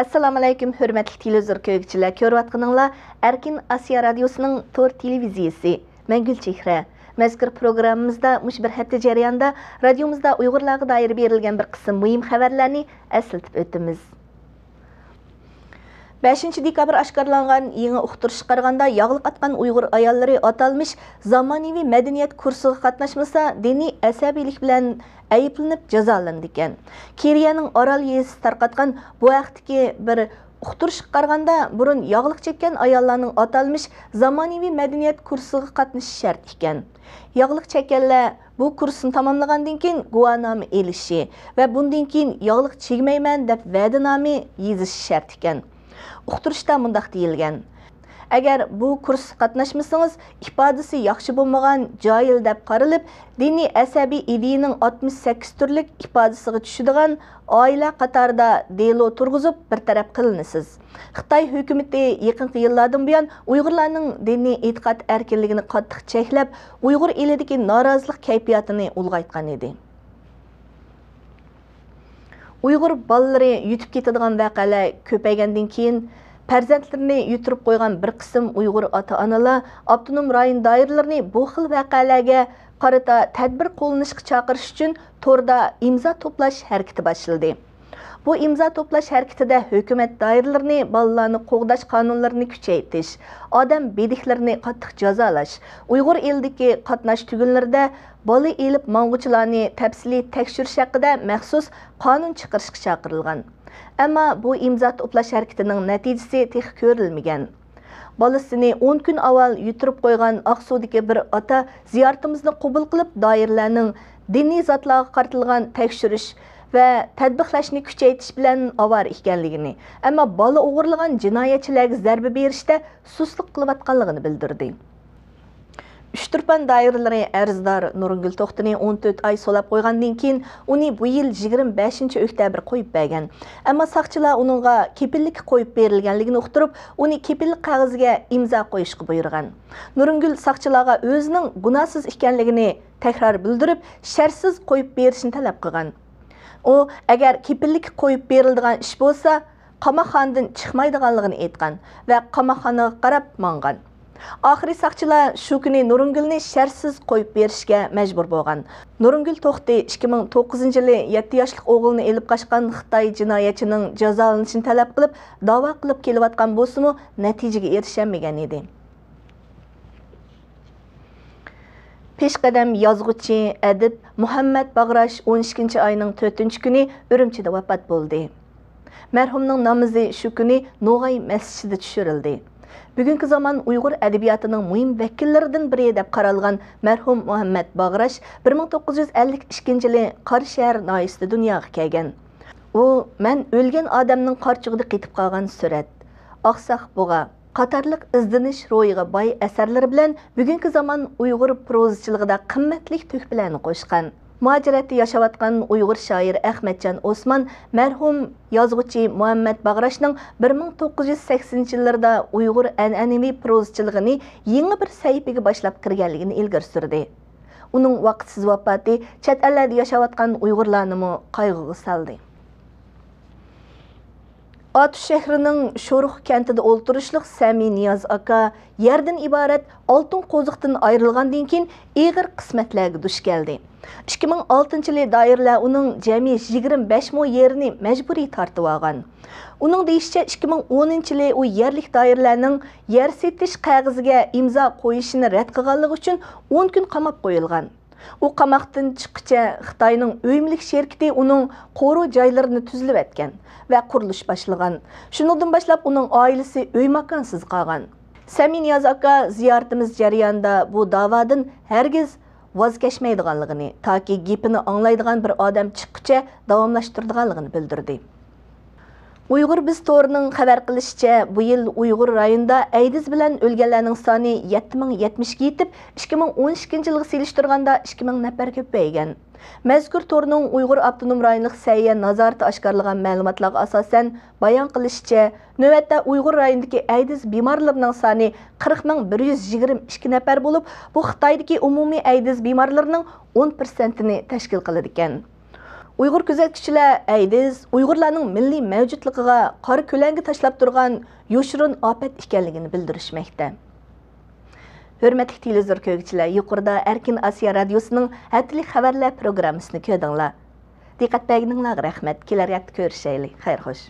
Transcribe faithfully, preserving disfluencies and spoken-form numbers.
ئەسسالامۇئەلەيكۇم، ھۆرمەتلىك تېلېۋىزور كۆرگۈچىلەر، كۆرۈۋاتقىنىڭلار ئەركىن ئاسىيا رادىيوسىنىڭ تور تېلېۋىزىيىسى. مەن گۈلچېھرە. مەزكۇر پروگراممىمىزدا مۇشۇ بىر ھەپتە جەريانىدا رادىيومىزدا ئۇيغۇرلارغا دائىر بېرىلگەن بىر قىسىم مۇھىم خەۋەرلەرنى ئەسلىتىپ ئۆتىمىز. بەشىنچى دېكابىر ئاشكارىلانغان يېڭى ئۇقتۇرۇشقا قارىغاندا، ياغلىق ئاتقان ئۇيغۇر ئاياللىرى ئاتالمىش زامانىۋى مەدەنىيەت كۇرسىغا قاتناشمىسا، دىنىي ئەسەبىيلىك بىلەن ئەيىبلىنىپ جازالىنىدىكەن. كېرىيەنىڭ ئارال يېزىسى تارقاتقان بۇ ھەقتىكى بىر ئۇقتۇرۇشقا قارىغاندا، بۇرۇن ياغلىق چەككەن ئاياللارنىڭ ئاتالمىش زامانىۋى مەدەنىيەت كۇرسىغا قاتنىشىشى شەرت ئىكەن. ياغلىق چەككەنلەر بۇ كۇرسنى تاماملىغاندىن كېيىن گۇۋاھنامە ئېلىشى ۋە بۇندىن كېيىن ياغلىق چىگمەيمەن دەپ ۋەدىنامە يېزىشى شەرت ئىكەن. ئۇقتۇرۇشتا مۇنداق دېيىلگەن: ئەگەر بۇ كۇرسقا قاتناشمىسىڭىز، ئىپادىسى ياخشى بولمىغان، جاھىل دەپ قارىلىپ، دىنىي ئەسەبىي ئىدىيىنىڭ ئاتمىش سەككىز تۈرلۈك ئىپادىسىغا چۈشىدىغان ئائىلە قاتارىدا دېلو تۇرغۇزۇپ، بىر تەرەپ قىلىنىسىز. خىتاي ھۆكۈمىتى يېقىنقى يىللاردىن بۇيان ئۇيغۇرلارنىڭ دىنىي ئېتىقاد ئەركىنلىكىنى قاتتىق چەكلەپ، ئۇيغۇر ئېلىدىكى نارازىلىق كەيپىياتىنى ئۇلغايتقان ئىدى. ئۇيغۇر بالىلىرى يىتىپ كېتىدىغان ۋەقەلەر كۆپەيگەندىن كېيىن، پەرزەنتلىرىنى يىتىرىپ قويغان بىر قىسىم ئۇيغۇر ئاتا-ئانىلار ئاپتونوم رايون دائىرىلىرىنى بۇ خىل ۋەقەلەرگە قارىتا تەدبىر قوللىنىشقا چاقىرىش ئۈچۈن توردا ئىمزا توپلاش ھەرىكىتى باشلىدى. بۇ ئىمزا توپلاش ھەرىكىتىدە ھۆكۈمەت دائىرىلىرىنى بالىلارنى قوغداش قانۇنلىرىنى كۈچەيتىش، ئادەم بېدىكلىرىنى قاتتىق جازالاش، ئۇيغۇر ئېلىدىكى قاتناش تۈگۈنلىرىدە بالا ئېلىپ ماڭغۇچىلارنى تەپسىلىي تەكشۈرۈش ھەققىدە مەخسۇس قانۇن چىقىرىشقا چاقىرىلغان. ئەمما بۇ ئىمزا توپلاش ھەرىكىتىنىڭ نەتىجىسى تېخى كۆرۈلمىگەن. بالىسىنى ئون كۈن ئاۋۋال يىتىرىپ قويغان ئاقسۇدىكى بىر ئاتا زىيارىتىمىزنى قوبۇل قىلىپ، دائىرىلەرنىڭ دىنىي زاتلارغا قارىتىلغان تەكشۈرۈش ۋە تەتبىقلاشنى كۈچەيتىش بىلەن ئاۋارە ئىكەنلىكىنى، ئەمما بالا ئوغرىلىغان جىنايەتچىلەرگە زەربە بېرىشتە سۇسلۇق قىلىۋاتقانلىقىنى بىلدۈردى. ئۈچتۇرپان دائىرىلىرى ئەرزدار نۇرۇنگۈل توختىنى ئون تۆت ئاي سولاپ قويغاندىن كېيىن، ئۇنى بۇ يىل يىگىرمە بەشىنچى ئۆكتەبىر قويۇپ بەرگەن. ئەمما ساقچىلار ئۇنىڭغا كېپىللىككە قويۇپ بېرىلگەنلىكىنى ئۇقتۇرۇپ، ئۇنى كېپىللىك قەغىزىگە ئىمزا قويۇشقا بۇيرۇغان. نۇرۇنگۈل ساقچىلارغا ئۆزىنىڭ گۇناھسىز ئىكەنلىكىنى تەكرار بىلدۈرۈپ، شەرتسىز قويۇپ بېرىشنى تەلەپ قىلغان. ئۇ، ئەگەر كېپىللىككە قويۇپ بېرىلىدىغان ئىش بولسا، قاماقخانىدىن چىقمايدىغانلىقىنى ئېيتقان ۋە قاماقخانىغا قاراپ ماڭغان. ئاخىرى ساقچىلار شۇ كۈنى نۇرۇنگۈلنى شەرتسىز قويۇپ بېرىشكە مەجبۇر بولغان. نۇرۇنگۈل توختى ئىككى مىڭ توققۇزىنچى يىلى يەتتە ياشلىق ئوغلىنى ئېلىپ قاچقان خىتاي جىنايەتچىنىڭ جازالىنىشىنى تەلەپ قىلىپ داۋا قىلىپ كېلىۋاتقان بولسىمۇ، نەتىجىگە ئېرىشەلمىگەن ئىدى. پېشقەدەم يازغۇچى، ئەدىب مۇھەممەد باغراش ئون ئىككىنچى ئاينىڭ تۆتىنچى كۈنى ئۈرۈمچىدە ۋاپات بولدى. مەرھۇمنىڭ نامىزى شۇ كۈنى نوغاي مەسچىتىدە چۈشۈرۈلدى. بۈگۈنكى زامان ئۇيغۇر ئەدەبىياتىنىڭ مۇھىم ۋەكىللىرىدىن بىرى دەپ قارالغان مەرھۇم مۇھەممەد باغراش بىر مىڭ توققۇز يۈز ئەللىك ئىككىنچى يىلى قاراشەھەر ناھىيەسىدە دۇنياغا كەلگەن. ئۇ مەن ئۆلگەن ئادەمنىڭ قارچۇغىدا قېتىپ قالغان سۈرەت، ئاقساق بۇغا، قاتارلىق ئىزدىنىش روھىغا باي ئەسەرلىرى بىلەن بۈگۈنكى زامان ئۇيغۇر پروزىچىلىقىدا قىممەتلىك تۆھپىلەرنى قوشقان. مۇھاجىرەتتە ياشاۋاتقان ئۇيغۇر شائىرى ئەخمەتجان ئوسمان مەرھۇم يازغۇچى مۇھەممەد باغراشنىڭ بىر مىڭ توققۇز يۈز سەكسىنىنچى يىللاردا ئۇيغۇر ئەنئەنىۋى پروزىچىلىقىنى يېڭى بىر سەھىپىگە باشلاپ كىرگەنلىكىنى ئىلگىرى سۈردى. ئۇنىڭ ۋاقىتسىز ۋاپاتى چەت ئەللەردە ياشاۋاتقان ئۇيغۇرلارنىمۇ قايغۇغا سالدى. ئاتۇش شەھىرىنىڭ شورۇخ كەنتىدە ئولتۇرۇشلۇق سەمى نىياز ئاكا يەردىن ئىبارەت ئالتۇن قوزۇقتىن ئايرىلغاندىن كېيىن ئېغىر قىسمەتلەرگە دۇچ كەلدى. ئىككى مىڭ ئالتىنچى يىلى دائىرىلەر ئۇنىڭ جەمئىي يىگىرمە بەش مو يېرىنى مەجبۇرىي تارتىۋالغان. ئۇنىڭ دېيىشىچە، ئىككى مىڭ ئونىنچى يىلى ئۇ يەرلىك دائىرىلەرنىڭ يەر سېتىش قەغىزىگە ئىمزا قويۇشىنى رەت قىلغانلىقى ئۈچۈن ئون كۈن قاماپ قويۇلغان. ئۇ قاماقتىن چىققۇچە خىتاينىڭ ئۆي مۈلۈك شىركىتى ئۇنىڭ قورۇ جايلىرىنى تۈزلىۋەتكەن ۋە قۇرۇلۇش باشلىغان. شۇنىڭدىن باشلاپ ئۇنىڭ ئائىلىسى ئۆي ماكانسىز قالغان. سەمى نىياز ئاكا زىيارىتىمىز جەريانىدا بۇ داۋادىن ھەرگىز ۋاز كەچمەيدىغانلىقىنى، تاكى گېپىنى ئاڭلايدىغان بىر ئادەم چىققۇچە داۋاملاشتۇرىدىغانلىقىنى بىلدۈردى. ئۇيغۇر بىز تورىنىڭ خەۋەر قىلىشىچە، بۇ يىل ئۇيغۇر رايونىدا ئەيدىز بىلەن ئۆلگەنلەرنىڭ سانى يەتتە مىڭ يەتمىشكە يېتىپ، ئىككى مىڭ ئون ئىككىنچى يىلغا سېلىشتۇرغاندا ئىككى مىڭ نەپەر كۆپەيگەن. مەزكۇر تورنىڭ ئۇيغۇر ئاپتونوم رايونلۇق سەھىيە نازارىتى ئاشكارىلىغان مەلۇماتلارغا ئاساسەن بايان قىلىشىچە، نۆۋەتتە ئۇيغۇر رايونىدىكى ئەيدىز بىمارلىرىنىڭ سانى قىرىق مىڭ بىر يۈز يىگىرمە ئىككى نەپەر بولۇپ، بۇ خىتايدىكى ئومۇمىي ئەيدىز بىمارلىرىنىڭ ئون پىرسەنتىنى تەشكىل قىلىدىكەن. ئۇيغۇر كۆزەتكۈچىلەر ئەيدىز ئۇيغۇرلارنىڭ مىللىي مەۋجۇتلۇقىغا قارا كۆلەڭگە تاشلاپ تۇرغان يوشۇرۇن ئاپەت ئىكەنلىكىنى بىلدۈرۈشمەكتە. ھۆرمەتلىك تېلېۋىزور كۆرگۈچىلەر، يۇقىرىدا ئەركىن ئاسىيا رادىيوسىنىڭ ھەپتىلىك خەۋەرلەر پروگراممىسىنى كۆردۈڭلار. دىققەت بەرگىنىڭلارغا رەھمەت. كېلەر ھەپتە كۆرۈشەيلى. خەير خوش.